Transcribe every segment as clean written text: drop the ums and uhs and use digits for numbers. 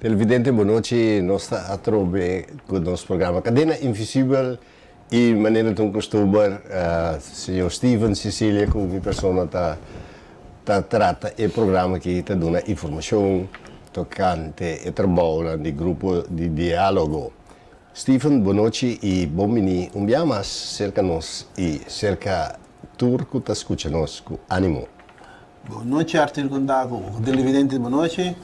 Televidente bon nochi, nos ta atrobe ku nos programa Kadena Invisibel i manera ta un kustumber señor Steven Cecilia ku mi persona ta ta trata e programa aki ta duna informashon tokante e trabounan di Grupo di Dialogo. Steven bon nochi i bon bini un bia mas serka nos i serka tur ku ta skucha nos ku animo. Bon nochi Arthur con ta cu televidente bon nochi.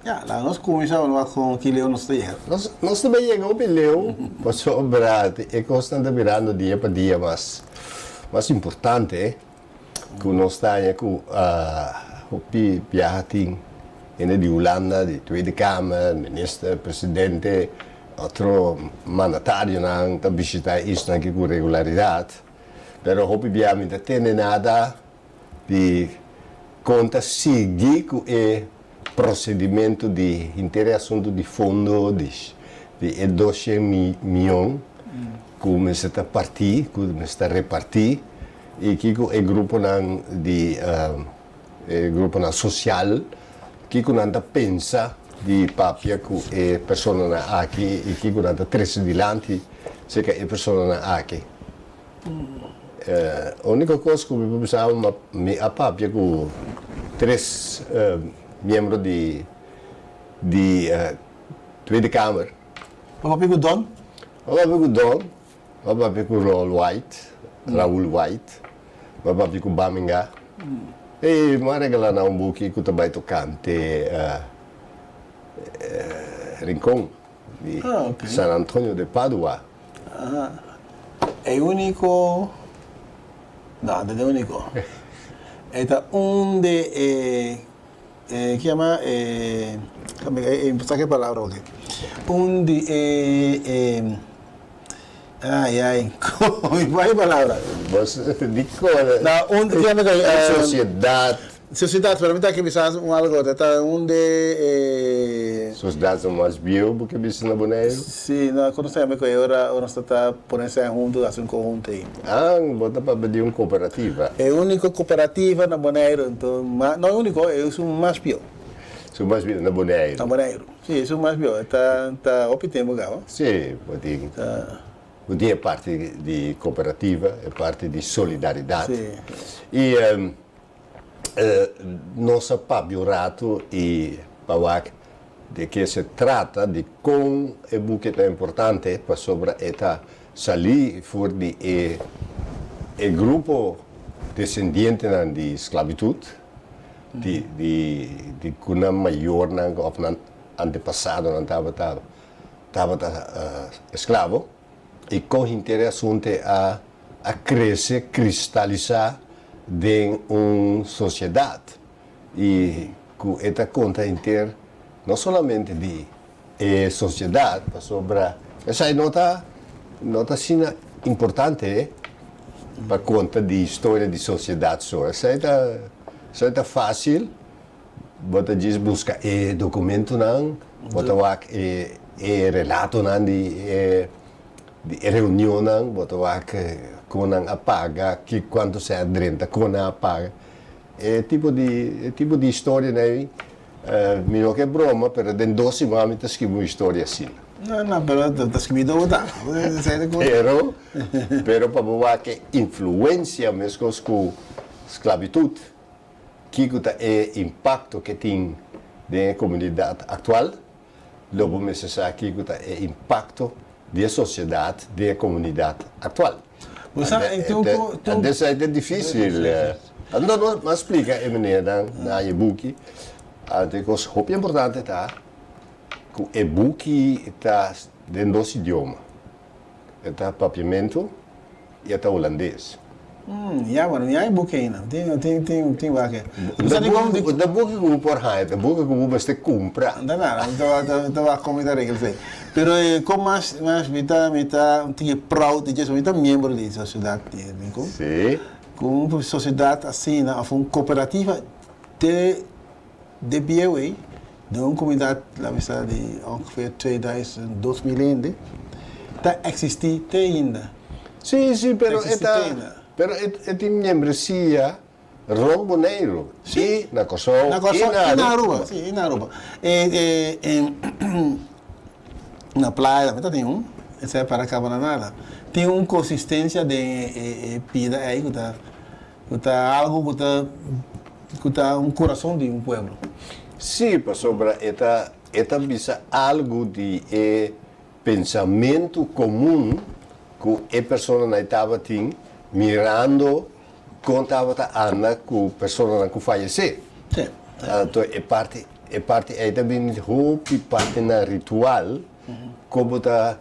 Ya, laga nos cuminsa pa wak con ki leu nos ta yega. Nos nos ta bay yega hopi leu pasobra e cosnan ta birando dia pa dia mas mas importante cu nos ta haña cu hopi biaha tin hende di Hulanda, di Tweede Kamer, minister, presidente, otro mandatarionan ta bishita e isla aki cu regularidad. Pero hopi bia mi ta tende nada di kon ta sigui ku e prosedimentu di henter e asuntu di fondo di e doshen mion ku mester ta partí, ku mester ta repartí i kiko e gruponan di e gruponan sosial kiko nan ta pensa di papia ku e personanan aki i kiko nan ta trese dilanti serka e personanan aki. E úniko kos ku mi por bisa ma mi a papia ku tres miembro di di Tweede Kamer. Bo papia ku Don? Bo papia ku Don, bo papia ku Raul White, Raul White, bo papia ku Baminga. I mi a regala nan un buki ku ta bai tokante Rincon di San Antonio de Padua. E úniko, no, no ta e úniko. E ta un di e, e ki yama e, mi sa ki palabra oke. Un di e, e, ai ai, mi bai e palabra. Bos dikon? No, un, ki yama e sosiedat. Sosiedat, pero mi ta ke bisa un algo, ta ta un de e. Sosiedat ta mas bieu bo ke bisa na Boneiru? Si, no, kono sa yama ku e ora ora nos ta ta pone esei huntu, hasi un konhunto ei. Ah, bo ta papia di un kooperativa. E uniko kooperativa na Boneiru, anto, ma, no e uniko, e esun mas bieu. Esun mas bieu na Boneiru. Na Boneiru, si, esun mas bieu, e ta ta hopi tempu kaba. Si, bo tin. Ta. Bo tin e parti di kooperativa, e parti di solidaridat. Si. I. Nos a papia un ratu i pa wak de ke se trata, di kon e buki ta importante pasobra e ta salí for di e e grupo desendientenan di sklabitut, di di di ku nan mayornan òf nan antepasadonan tabata tabata esklabo. I kon henter e asunte a a krese, kristalisá den un sosiedat i ku e ta konta henter no solamente di e sosiedat pasobra esei no ta no ta asina importante pa konta di historia di sosiedat so esei ta esei ta fásil bo ta djis buska e dokumentonan bo ta wak e e relatonan di e Di e reunionnan bo ta wak kon nan a paga, ki kuantu sè a drenta, kon nan a paga. E tipo di e tipo di historianan ei mi no ke broma pero den dos siman mi ta skibi un historia asina. No, no, pero ta skibi do bo ta. Pero, pero pa bo wak e influensia meskos ku sklabitut, kiko ta e impakto ke tin den e komunidat aktual, Lo bo mester sa kiko ta e impakto di e sosiedat den e komunidat aktual. Bo sa, e tin un ko, tin un. Esei ta difisil. Anto nos a splika e menernan na e buki. Anto e kos hopi importante ta ku e buki ta den dos idioma. E ta papiamentu i e ta hulandes. Ya, bueno, ya e buki ainda. Tin, tin, tin, tin wak. Ta buki ku bo por haña, ta buki ku bo mester kumpra. Ta nada, mi ta, ta, ta wak kon mi ta regla esei. Pero e kon mas, mas mi ta, mi ta tin e proud di dje, mi ta miembro di sosiedat di Rincon. Si. Ku un sosiedat asina òf un kooperativa te De bieu ei, den un komunidat, la bisa di ongeveer 2000, 2000 hende, ta eksistí te ainda. Sí, sí, pero e ta, pero e tin miembresia. Rond Boneiru, i na Kòrsou, Na Kòrsou i na Aruba. Sí, i na Aruba. E, e, na playa tambe ta tin un, esei para kaba na nada. Tin un konsistensia den e, e, e pida ei ku ta, ku ta algu ku ta, ku ta un kurason di un pueblo. Sí, pasobra e ta, e ta bisa algu di e pensamentu komun ku e personanan ei tabatin mirando kon tabata anda ku personanan ku fayesé. Sí. Anto e parti e parti ei ta bini hopi parti na ritual kon bo ta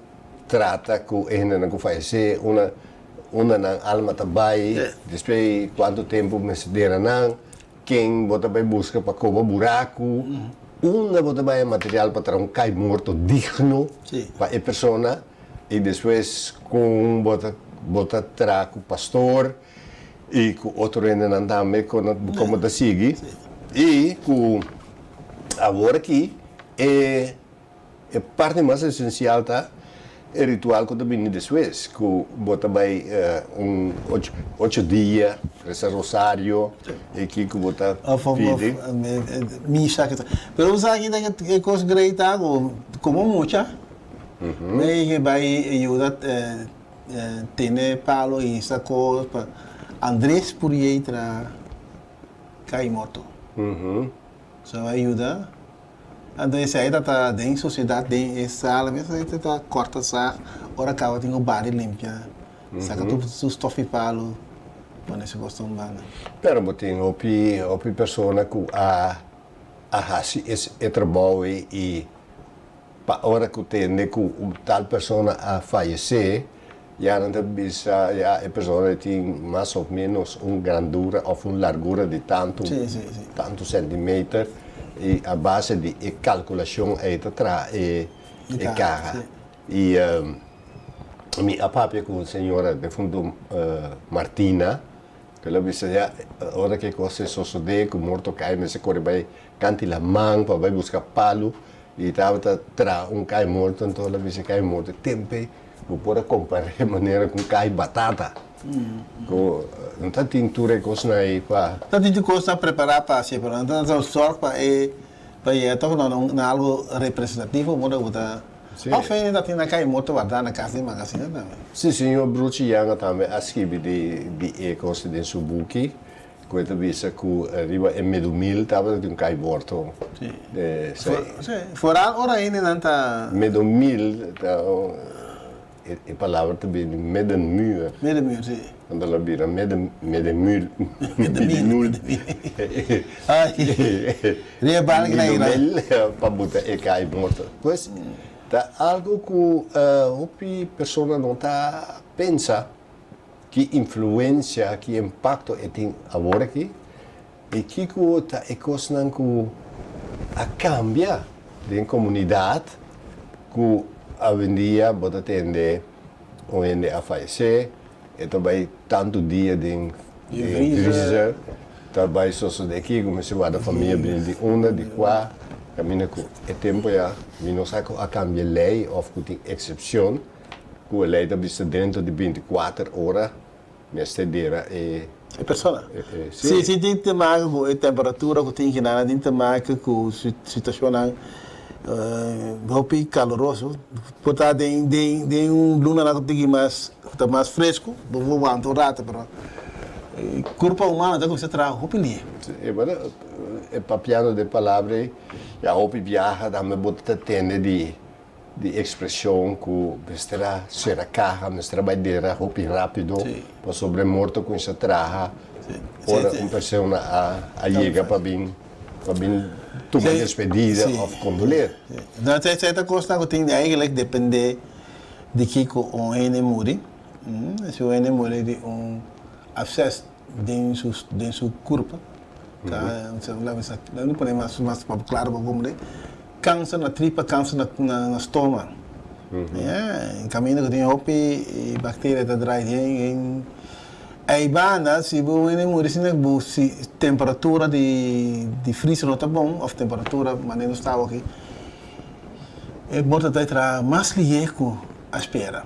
trata ku e hendenan ku fayesé, unda unda nan alma ta bai, despues kuantu tempu mester dera nan. Ken bo ta bai buska pa koba buraku? Unda bo ta bai e material pa traha un kai morto digno pa e persona? I despues kon bo ta bo ta traha ku pastor i ku otro hendenan tambe kon kon bo ta sigui? I ku awor aki e E parti mas esensial ta e ritual ku ta bini despues, ku bo ta bai un ocho dia resa rosario i kiko bo ta pidi. Of misa. Pero bo sa ki e kos grei ta ku komo mucha mi ke bai yuda tene palo i hisa kos pa Andres por yei tra kai morto. So a yuda. Anto esei ta ta den sociedad den e sala mes esei ta ta corta zag ora caba tin cu bari limpia saca tur su stof di palo pone su cos un banda. Pero bo tin hopi hopi persona cu a a haci e trabou ei y pa ora cu tende cu un tal persona a fayece Ya nan ta bisa ya e persona tin mas of menos un grandura of un largura di tantu tantu centimeter y a base di e calculacion ey ta traha e e caha. Y mi a papia cu un señora defunto Martina cu el a bisa ya ora cu e cos e sosode cu morto cay mester core bay canti laman pa bay busca palu y tabata traha un cay morto anto el a bisa cay morto tempe Bo por a kompar'é manera ku kai batata. Ku no ta tin tur e kosnan ei pa. Ta tin tur kos ta prepará pa hasié, pero nan ta sòrg pa e pa yega tòg na un na algu representativo moda ku bo ta. Òf hende ta tin na kai moto wardá na kas di magasina tambe. Sí, señor Bruchi Yanga tambe a skibi di di e kos den su buki. Ku e ta bisa ku riba e medumil tabata tin un kai borto. Sí. Sí, foral ora hendenan ta. Medumil ta e palabra ta bini middenmuur. Middenmuur, sí. Anto lo bira midden middenmul. Middenmul. Ai, riba bal ki na ira. Midumil pa buta e kai morto. Pues ta algo ku hopi persona no ta pensa. Ki influencia, ki impacto e tin awor aki y kico ta e cosnan cu a cambia den comunidad cu awendia bo ta tende un hende a fayece, e ta bay tanto dia den freezer, ta bay sosode kico, mester warda famia bini di unda, di cua, caminda cu e tempo ya mi no sa cu a cambia ley of cu tin excepcion. Ku e lei ta bisa dentro di binti kuater ora mester dera e. E persona. Si, si tin te maken ku e temperatura ku tin kinan, tin te maken ku situashonnan hopi kaloroso. Por ta den den den un lunanan ku tin mas ku ta mas fresku, bo por wanta un rato, pero e kurpa humano ta kuminsá traha hopi lihe. Si, e bueno, e papiando den palabra ei, ya hopi biaha tambe bo ta tende di. Di ekspreshon ku mester a sera kaha, mester a bai dera hopi rápido pasobra e morto kuminsá traha ora un persona a yega pa bin pa bin tuma despedida òf kondoler. No, sierto kosnan ku tin eigenlijk dependé di kiko un hende muri. Si un hende muri di un abses den su den su kurpa, ta laga mi pone mas mas klaro pa komprendé. Kanser na tripa, kanser na na stoma. Ya, kaminda ku tin hopi bakteria ta drai den den ei banda si bo wende muri asina bo si temperatura di di freezer no ta bon of temperatura manera nos ta awe aki e por ta traha mas lihé ku a spera.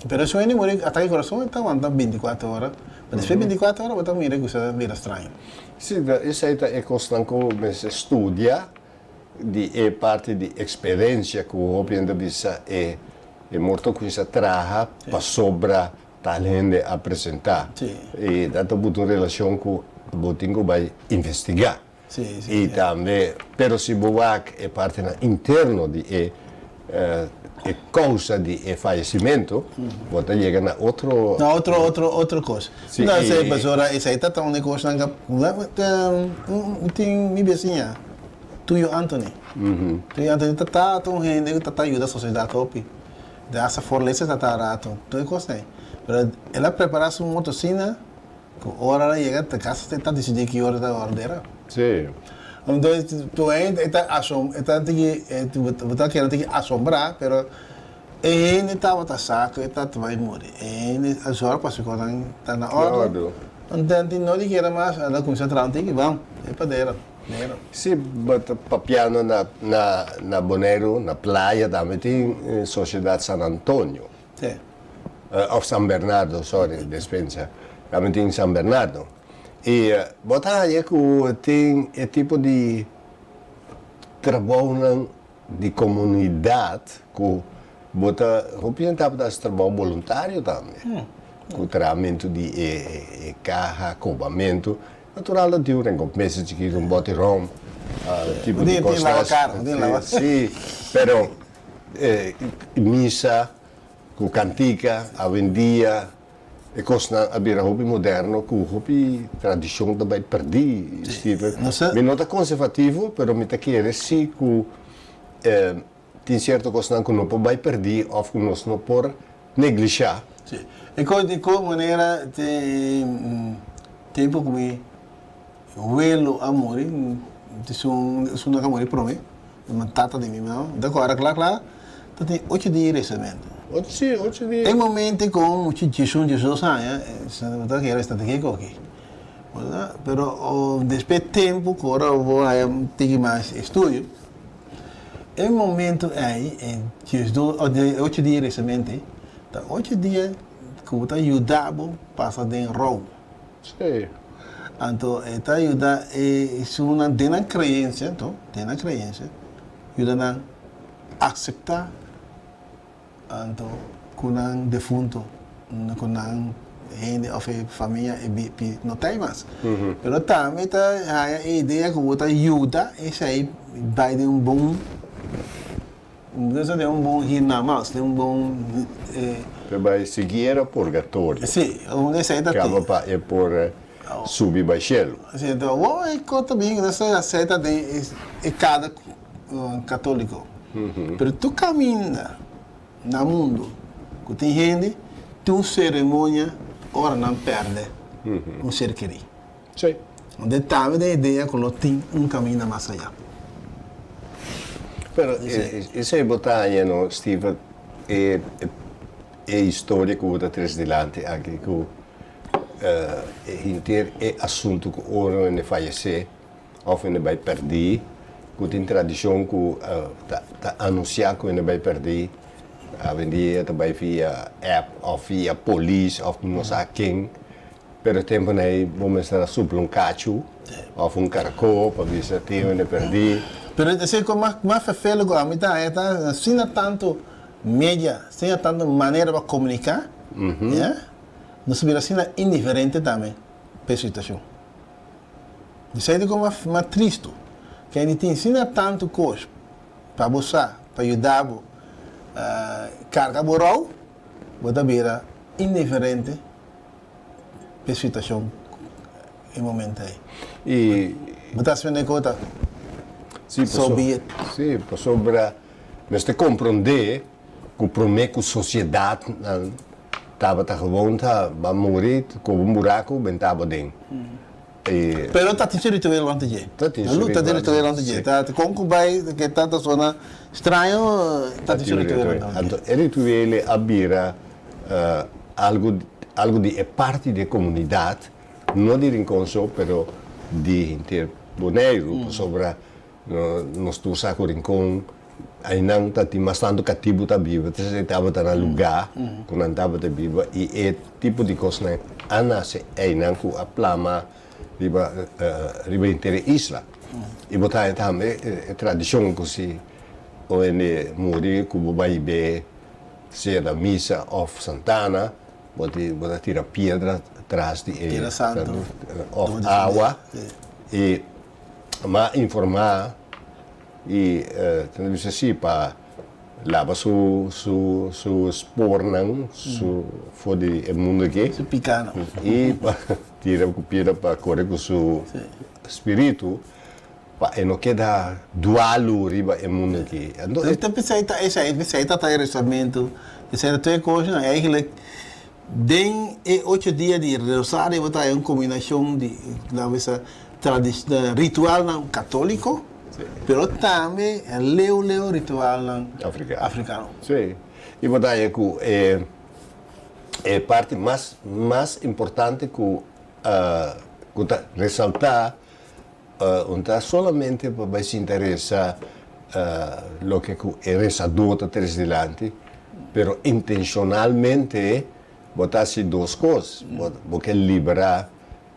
Pero si wende muri atake kurason e ta wanta binti kuater ora. Pero despues 24 ora bo ta mira ku sa bira straño. Sí, esei ta e kosnan ku mester studia di e parti di eksperensia ku hopi hende ta bisa e e morto kuminsá traha pasobra tal hende a presentá. I ta ta buta un relashon ku bo tin ku bai investigá. I tambe, pero si bo wak e partinan interno di e e kousa di e fayesimentu, bo ta yega na otro. Na otro, otro, otro kos. No, esei pasobra esei ta ta un di kosnan ku tin mi besiña, Tuyo Anthony. Tuyo Anthony ta ta un hende ku ta ta yuda sosiedat hopi. Den hasta forlesa ta ta rato, tur e kosnan ei. Pero el a prepará su moto asina Ku ora el a yega ta kas e ta disidí ki ora ta ordera. Sí. Entonces tu hende e ta asom e ta tiki bo ta keda tiki asombrá pero e hende tabata sa ku e ta bai muri. E hende a zòrg pa su kosnan ta na òrdu. Anto no di keda mas el a kuminsá traha un tiki bam e pa dera dera. Sí, bo ta papiando na na na Boneiru na playa tambe tin Sosiedat San Antonio. Sí. Of San Bernardo, sorry, despensa. Tambe tin San Bernardo. I bo ta haña ku tin e tipo di trabounan di komunidat ku bo ta hopi hende tabata hasi trabou boluntario tambe. Ku trahamentu di e kaha, kobamentu. Natural ta tin un rekompensha chikitu, un bòti ròm, tipo di kosnan. Sí, pero Misa ku kantika awendia e kosnan a bira hopi moderno ku hopi tradishon ta bai pèrdí, Steven. Mi no ta konservativo pero mi ta kere si ku tin sierto kosnan ku no por bai pèrdí òf ku nos no por neglishá. Sí. E kos di kos manera te tempu ku mi welo a muri, esun a muri promé. Mi tata di mi mama, mi ta kòrda kla kla, ta tin ocho dia di resamentu. Ocho, si, ocho dia. E momento ku un mucha diesun, diesdos aña, bo ta kere esta ta kiko aki. Pero despues tempu ku ora bo haya un tiki mas estudio, e momento ei, e diesdos, e ocho dia di resamentu ei, ta ocho dia ku bo ta yuda bo pasa den rou. Sí. Anto e ta yuda e esunnan den nan creencia, anto, den nan creencia, yuda nan acepta anto cu nan defunto, cu nan hende of e famia e bi no ta ei mas. Pero tambe ta haya e idea cu bo ta yuda esei bay den un bon. Nos a den un bon hirnamas, den un bon. Ta bai sigiera purgatorio. Sí, un esei ta tin. Kaba pa e por subi bai shelu. Sí, enton awor e kos ta bin, nos a acepta den e kada katoliko. Pero tur kaminda na mundu ku tin hende, tin un seremonia ora nan pèrdè un ser kerí. Sí. Donde tambe den idea cu lo tin un caminda mas allá. Pero esey bo ta haña no, Steven, e e historia cu bo ta tres dilanti aki cu e henter e asunto cu ora hende fayece of hende bay perdi, cu tin tradicion cu ta ta anuncia cu hende bay perdi, awendia ta bay via app of via polis of no sa ken. Pero e temponan ei bo mester a supla un kachu òf un karkó pa bisa tin hende pèrdí. Pero esei ku mas mas ferfelu ku ami ta haña ta asina tantu media, asina tantu manera pa komuniká, ya, nos a bira asina indiferente tambe pa e situashon. Esei ta ku mas mas tristu, ke hende tin asina tantu kos pa bo sa, pa yuda bo karga bo rou, bo ta bira indiferente. p'e situacion e momento ei. I. Bo ta spende cota? Si, So be it. Si, pasobra mester comprende cu prome cu sociedadnan tabata gewoon ta ba muri cu un buraco benta bo den. I. Pero ta tin su ritueel rond dje. Ta tin su ritueel. Ta tin ritueel rond dje. Ta con cu bay ke ta ta sona straño ta tin su ritueel rond dje. Anto e ritueel a bira Algu algu di e parti di e komunidat, no di Rincon so, pero di henter Boneiru, pasobra nos tur sa ku Rincon Einan ta tin mas tantu katibu ta biba, ta esei tabata na lugá ku nan tabata biba i e tipo di kosnan a nase einan ku a plama riba riba henter e isla. I bo ta haña tambe e tradishon ku si un hende muri ku bo bai be sea na misa òf santana bo bo ta tira piedra tras di e òf awa i m'a informá. I ta bisa si pa laba su su su spornan su for di e mundo aki. Su pikánan. I pa tira ku piedra pa kore ku su spiritu pa e no keda dualu riba e mundo aki. Anto e. Ta p'esei ta esei, p'esei ta ta e rezamentu, p'esei ta tur e kosnan. Eigenlijk den e ocho dia di rosario bo ta haña un kombinashon di, laat bisa, ritualnan katóliko, pero tambe leu leu ritualnan afrikano. Sí, i bo ta haña ku e e parti mas mas importante ku ku ta resaltá un ta solamente pa bai sinta resa loke ku e resadó ta trese dilanti, pero intenshonalmente bo ta hasi dos kos, bo ke liberá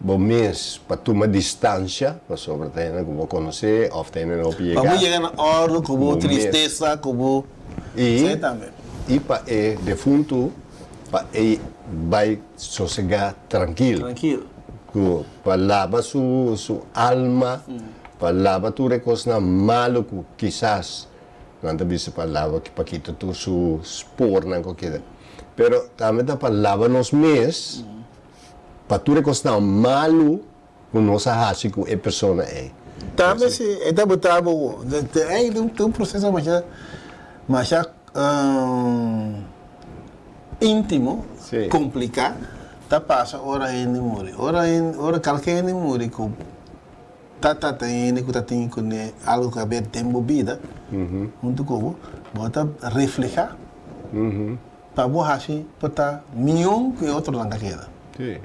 Bo mes pa tuma distancia, pasobra ta hende ku bo konosé òf ta hende no por Pa bo yega. yega na òrdu ku bo Bo mes. tristesa, ku bo I esei tambe. i pa e defuntu pa e bai sosegá trankil. Trankil. Ku pa laba su su alma, pa laba tur e kosnan malu ku kisas nan ta bisa pa laba pa kita tur su spornan ku a keda. Pero tambe ta pa laba nos mes. Pa tur e kosnan malu ku nos a hasi ku e persona ei. Tambe si e ta bota bo ei ta un proseso masha masha intimo, kompliká ta pasa ora hende muri. Ora hende ora kalke hende muri ku ta trata hende ku ta tin kuné algu ku a ber den bo bida huntu ku bo, bo ta reflehá. Pa bo haci por ta mion cu e otronan ta keda. Sí.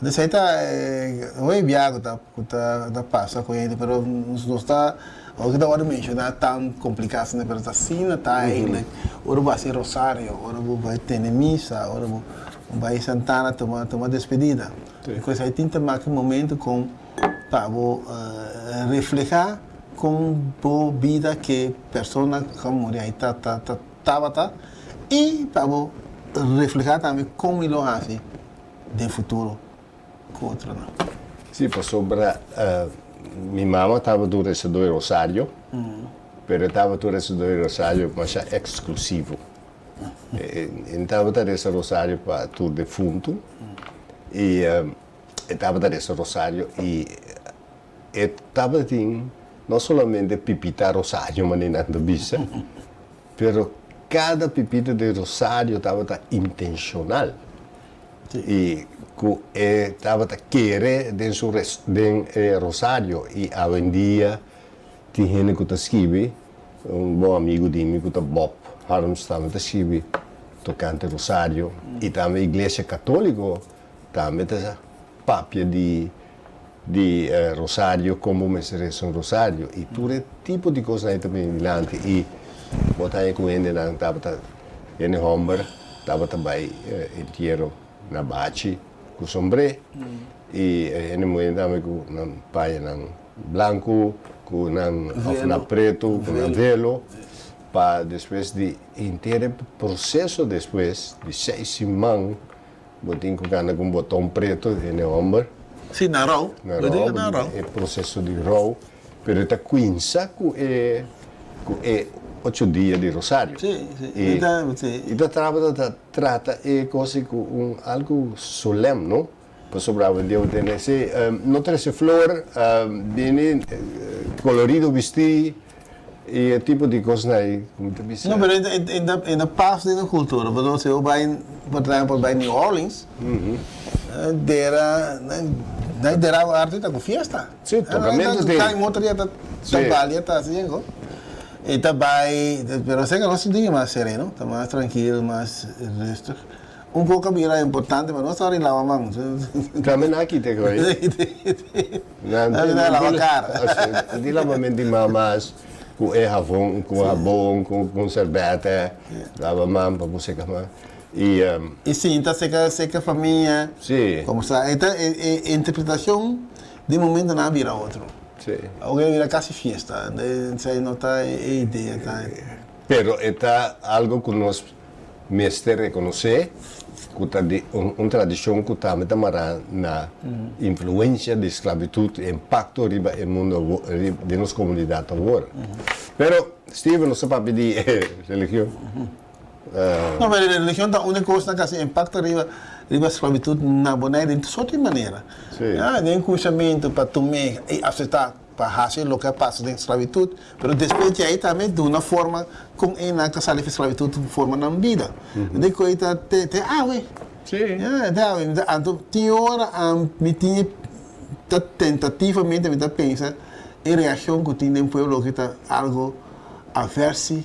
Entonces ahí ta hoy bia cu ta cu ta ta pasa cu hende pero nos no ta awor ta worde menciona tan complica asina pero ta asina ta eigenlijk ora bo haci rosario ora bo bay tene misa ora bo bay santana tuma tuma despedida because ahí tin ta maka momento con pa bo refleha con bo bida ke persona cu a muri ahí ta ta ta Tabata i pa bo reflehá tambe kon mi lo hasi den futuro ku otronan. Sí, pasobra mi mama tabata un resador di rosario, pero e tabata un resador di rosario masha eksklusivo. E tabata resa rosario pa tur defuntu i e tabata resa rosario i E tabatin no solamente pipita rosario manera nan ta bisa, pero kada pipita di rosario tabata intenshonal i ku e tabata kere den su den e rosario i awendia tin hende ku ta skibi, un bon amigu di mi ku ta Bob Harms tambe ta skibi tokante rosario i tambe iglesia katoliko tambe ta papia di di rosario kon bo mester resa un rosario i tur e tipo di kosnan ei ta bini dilanti i bo ta haña ku hendenan tabata hende hòmber tabata bai entiero na bachi ku sombré i hende muhé tambe ku nan pañanan blanku ku nan òf na pretu ku nan velo pa despues di henter e proseso despues di seis siman. Bo tin ku kanda ku un boton preto den e homber. Si, na rou. Na rou, bo tin e proseso di rou, pero e ta kuinsa ku e ku e ocho dia di rosario. Si, si. E ta, si. I ta trata ta trata e kos ei ku un algu solèm, no? Pasobra awendia bo tene si no trese flor, bini kolorido bistí. I e tipo di kosnan ei ku mi ta bisa. No, pero e ta pas den e kultura. Pasobra si bo bai, por ehempel, bai New Orleans, dera, nan dera arte ta ku fiesta. Si, tokamentu tin. Kai motor ya ta balia ta hasi algo. E ta bai, pero esei nos tin e mas sereno, ta mas trankil, mas rustig. Un poco a bira importante pa nos ta ori lava man. Tambe nan a kita e koi. Nan a lava cara. Di lavamento di man mas. Ku e havon, ku habon, ku un serbete, laba man pa bo seka man. I. I sinta seka seka famia. Si. Komo sa e ta e e interpretashon di momentonan a bira otro. Si. Awor a bira kasi fiesta, esei no ta e idea ta. Pero e ta algo ku nos mester rekonosé ku ta di un tradishon ku tambe ta mará na influensia di sklabitut i impakto riba e mundu awor, den nos komunidat awor. Pero, Steven, nos ta papia di religion. No, pero religion ta un di kosnan ku hasi impakto riba riba sklabitut na Bonaire den tur sorto di manera. Den kuminsamentu pa tum'é i aseptá pa hasi loke a pasa den sklabitut, pero despues di ei tambe duna forma kon einan ta sali for sklabitut forma nan bida. Di ku ei ta te te awe. Ya, te awe. Anto tin ora mi tin ta tentativamente mi ta pensa e reakshon ku tin den pueblo oki ta algo aversi,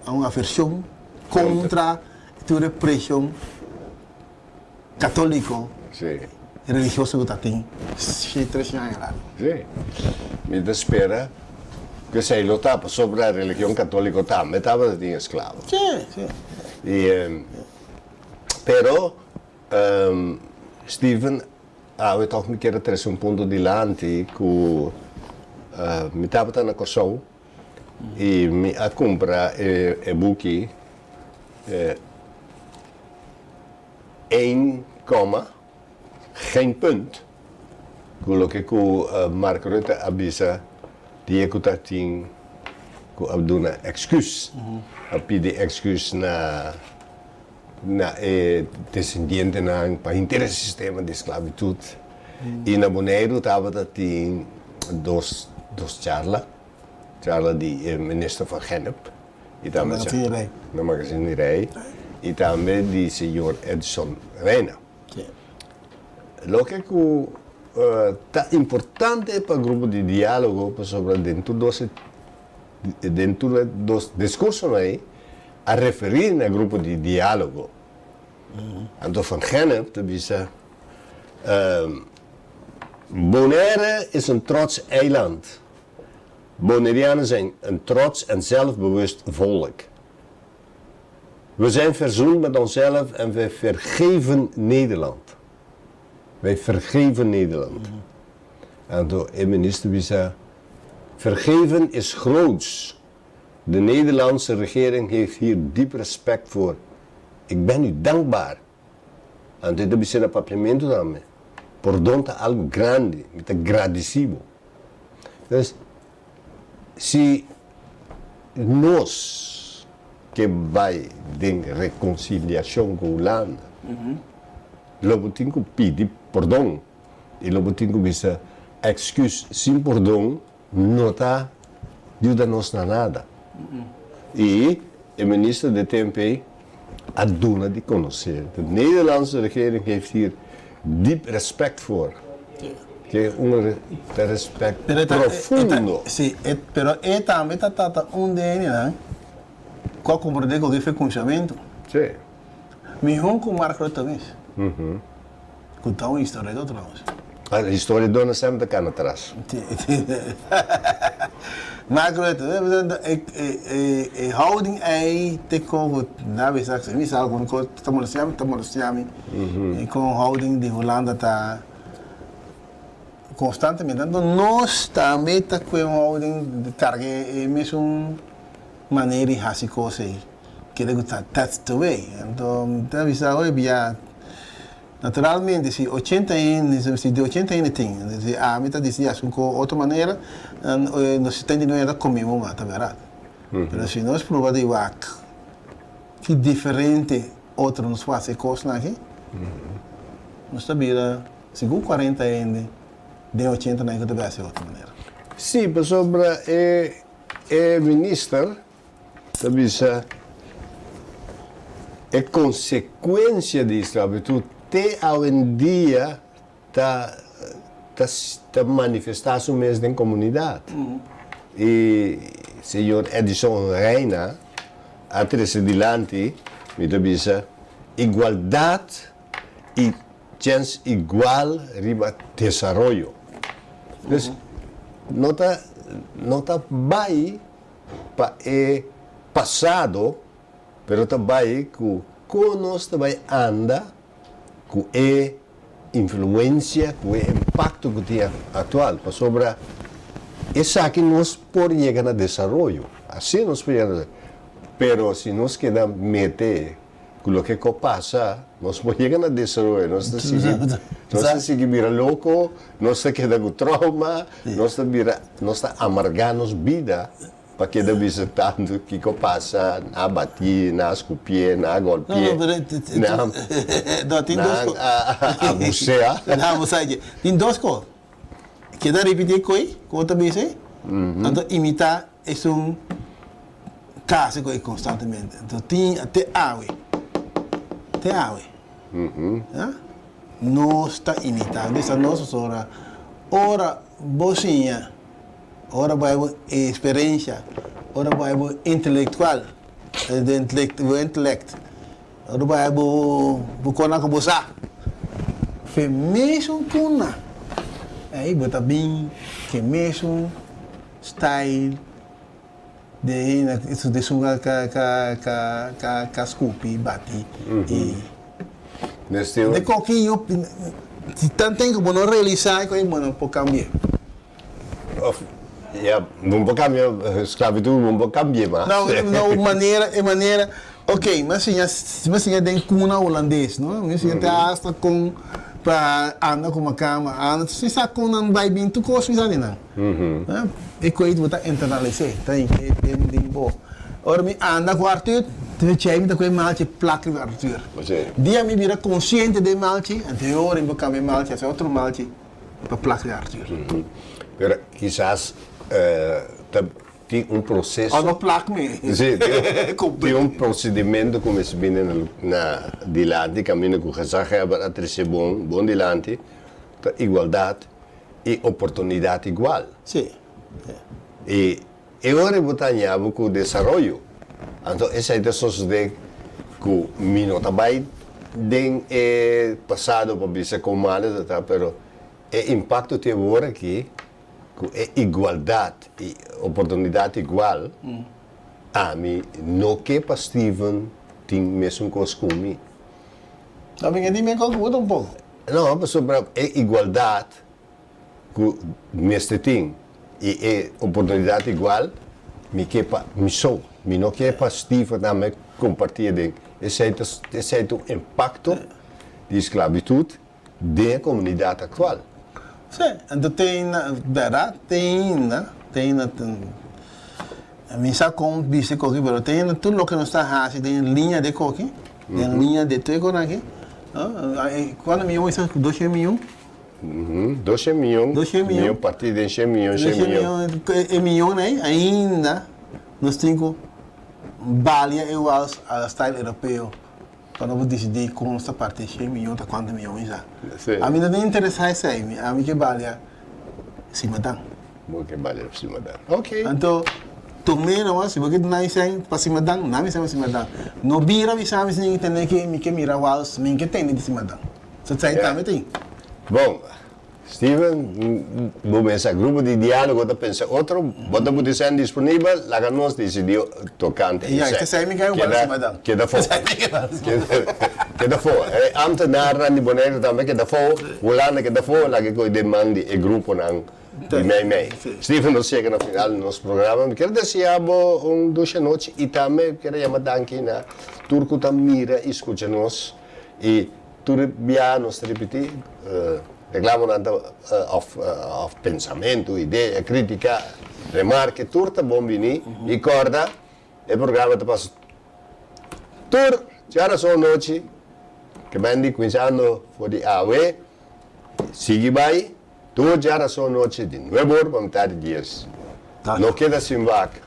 un avershon kontra tur e preshon. Católico religioso cu ta tin shi tres aña largo. Sí. Mi ta spera cu esey lo ta pasobra religion católico tambe tabata tin esclavo. Sí, sí. Y pero Steven awe toch mi kier a trece un punto dilanti cu mi tabata na Corsou y mi a cumpra e buki Eén koma, geen punt, ku loke ku Mark Rutte a bisa di e ku ta tin ku a duna èksküs, a pidi èksküs na na e desendientenan pa henter e sistema di sklabitut. I na Boneiru tabata tin dos dos charla, charla di e minister Van Gennep I tambe Magazine di Rei. Na Magazine di Rei. I tambe di señor Edson Reina. Sí. Loke ku ta importante pa grupo di diálogo pasobra den tur dos den tur e dos diskursonan ei a referí na grupo di diálogo. Anto Van Gennep ta bisa, Bonaire is een trots eiland. Bonaireanen zijn een trots en zelfbewust volk. We zijn verzoend met onszelf en wij vergeven Nederland. Wij vergeven Nederland. Anto e minister bisa, Vergeven is groots. De Nederlandse regering heeft hier diep respect voor. Ik ben u dankbaar. Anto e ta bisa na papiamentu tambe, Pordon ta algu grandi, mi ta gradisí bo. Entonces, si nos ke bai den rekonsiliashon ku Hulanda, lo bo tin ku pidi pordon i lo bo tin ku bisa èksküs. Sin pordon no ta yuda nos na nada. I e minister di temp ei a duna di konosé, De Nederlandse regering heeft hier diep respect voor. Ke un respect profundo. Sí, pero e tambe ta trata un den hendenan ku a komprondé ku e kuminsamentu. Sí. Mihó ku Mark Rutte mes. Ku ta un historiadó trouwens. Ah, historiadónan semper ta kana atras. Mark Rutte, e houding ei te kon ku na bisa si mi sa algun kos ta molestia mi, ta molestia mi. E kon houding di Hulanda ta konstantemente. Anto nos tambe ta ku e houding di karga e mesun manera di hasi kos ei. Kere ku ta that's the way. Anto mi ta bisa hoy bia naturalmente si ochenta hende si di ochenta hende tin si ami ta disi hasi un ko otro manera nos 79 ta kome bo mas ta bèrdat. Pero si nos pruba di wak ki diferente otro nos por hasi e kosnan aki nos ta bira sigur kuarenta hende den ochenta nan ku ta bai hasi otro manera. Si pasobra e e minister Ta bisa e konsekuensia di sklabitut te awendia ta ta manifestá su mes den komunidat. I señor Edison Reina a trese dilanti, mi ta bisa, igualdat i chèns igual riba desaroyo. Dus no ta no ta bai. pa e pasado, pero ta bai ku kon nos ta bai anda ku e influensia, ku e impakto ku tin aktual, pasobra esaki nos por yega na desaroyo, asina nos por yega na desaroyo, pero si nos keda mete ku loke ku a pasa, nos por yega na desaroyo, nos ta sigui, nos ta sigui bira loko, nos ta keda ku trauma, nos ta bira, nos ta amargá nos bida. Pa keda bisa tantu kiko pasa, nan a batí, nan a skupié, nan a gòlpié, nan a abusea. Nan a abusá dje. Tin dos kos. Keda ripití e koi ku bo ta bisa ei, anto imitá esun ta hasi koi konstantemente. Anto tin te awe, te awe, ya, nos ta imitá. Bisa nos pasobra ora bo siña. Ora bo hay bo experiencia, ora bo hay bo intelectual, bo intellect, ora bo hay bo bo konan ku bo sa, fe mesun kuna ei bo ta bin ke mesun style de hende de esun ka ka ka ka ka skupi bati i de koki yo si tanten ku bo no realisa e koki bo no por kambia. Of, ya, bo por cambia sclavitud, bo por cambia mas. No, no, manera, e manera, ok, mi a siña, mi a siña den cuna holandes, no? Mi a siña te hasta con pa anda cu macama, anda, si sa con nan bay bin, tur cos mi sa di nan. E coit bo ta internalis'é, ta hinké den den bo. Ora mi anda cu Arthur, te chei mi ta cu e malchi plak riba Arthur. Dia mi bira consciente den malchi, anto e ora mi por cambia e malchi, haci otro malchi. pa plak di Arthur. Pero kisas ta tin un proseso. O no plak mi. Si, tin un procedimento ku mester bini na dilanti kaminda ku gezaghebber a trese bon bon dilanti ta igualdat i oportunidat igual. Si. I E ora bo ta haña bo ku desaroyo, anto esei ta sosodé ku mi no ta bai den e pasado pa bisa kon malo ta ta, pero e impakto tin awor aki ku e igualdat i oportunidat igual, ami no ke pa Steven tin mesun kos ku mi. No, mi ke di mi kos ku bo tampoko. No, pasobra e igualdat ku mester tin i e oportunidat igual, mi ke pa mi so, mi no ke pa Steve tambe kompartí aden. Esei ta esei ta un impakto di sklabitut den e komunidat aktual. Sí, anto te ainda, bèrdat, te ainda, te ainda mi sa kon bisti koki, pero te ainda tur loke nos ta hasi den liña di koki, den liña di tur e konan aki, kuantu miyon esaki? Doshen miyon? Doshen miyon, miyon partí den shen miyon, shen miyon. E miyon ei ainda nos tin ku balia e wals a la style europeo pa nos por disidí kon nos ta partí shen miyon ta kuantu miyon esaki. Ami no ta interesá esei, ami ke balia simadan. Bo ke balia simadan, ok. Anto tum'é nomás, si bo ke duna mi sèn pa simadan, duna mi sèn pa simadan. No bira bisa mi si mi tende ke mi ke mira wals, mi ke tende di simadan. So tsai tambe tin. Bon, Steven, bo mesa grupo di dialogo ta pensa otro, bo ta pudi sèn disponibel, laga nos disidí tokante esei. Ya, esei mi ke wak simadan. Keda afó. Keda afó. E ambtenarnan di Boneiru tambe keda afó, Hulanda keda afó, laga e koe den man di e gruponan di mei mei. Steven, nos yega na final di nos programa. Mi kier desea bo un dusha nochi i tambe mi kier a yama danki na tur ku ta mira i skucha nos i Tur bia nos ta ripití, reklamonan ta òf òf pensamentu, idea, krítika, remarke, tur ta bon bini. I kòrda, e programa ta pasa tur djarason nochi, ke bèn di kuminsando for di awe, sigui bai tur djarason nochi di nuebe or pa mitad di dies. No keda sin wak.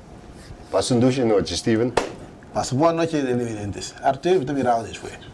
Pasa un dushi nochi, Steven. Pasa bon nochi, televidentes. Arthur, mi ta mira bo despues.